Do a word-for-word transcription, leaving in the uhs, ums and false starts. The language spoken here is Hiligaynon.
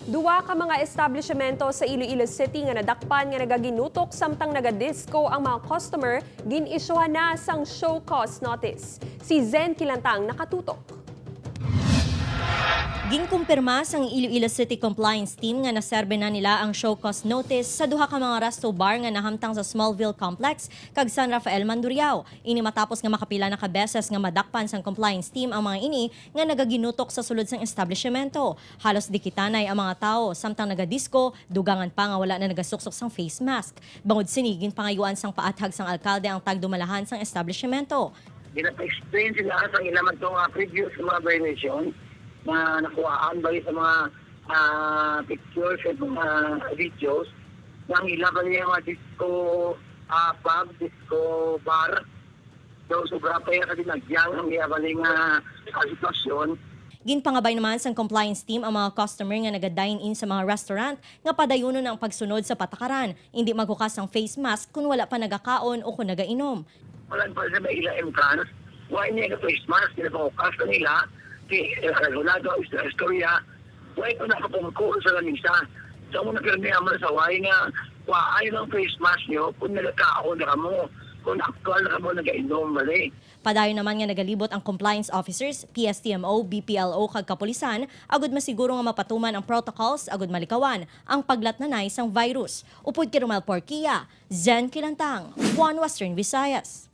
Duwa ka mga establishmento sa Iloilo City nga nadakpan nga nagaginutok samtang nagadisco ang mga customer, gin-isyuhan na sang show cause notice. Si Zen Kilantang nakatutok. Ginkumpirma sang Iloilo City Compliance Team nga naserbe na nila ang show cause notice sa duha ka mga resto bar nga nahamtang sa Smallville Complex kag San Rafael, Mandurriao. Ini matapos nga makapila na ka beses nga madakpan sang compliance team ang mga ini nga nagaginutok sa sulod sang establishmento. Halos dikitanay ang mga tawo, samtang nagadisco, dugangan pa nga wala na nagasuksok sang face mask. Bangod sini, ginpangayuan sang paathag sang alkalde ang tagdumalahan sang establishmento. Ginapa-explain sila sa ila man tong, ah, previous mga violation na nakuhaan bali sa mga, ah, pictures at mga videos nga ang ila bali nga mga disco, ah, pub, disco bar. So, sobra pa yan kasi nagyang ang iya bali nga, ah, sitwasyon. Ginpangabay naman sang compliance team ang mga customer nga naga-dine-in sa mga restaurant nga padayunon ang pagsunod sa patakaran, indi maghukas sang face mask kon wala pa nagakaon o kon nagainom. Wala pa sa may ila entrance. Why niya ka face mask? Kinapangukas na nila. Kay, eh, wala daw is-, istorya. Why pa nakapungko sa lamisa? Sa mo na pirmi amal sa why nga, why lang face mask nyo kung nagakaon na kamo, kung aktual na kamo nagainom, mali. Padayon naman nga nagalibot ang compliance officers, P S T M O, B P L O kag kapulisan agud masiguro nga mapatuman ang protocols agud malikawan ang paglatnanay sang virus. Upod kay Romel Porquia, Zen Kilantang, One Western Visayas.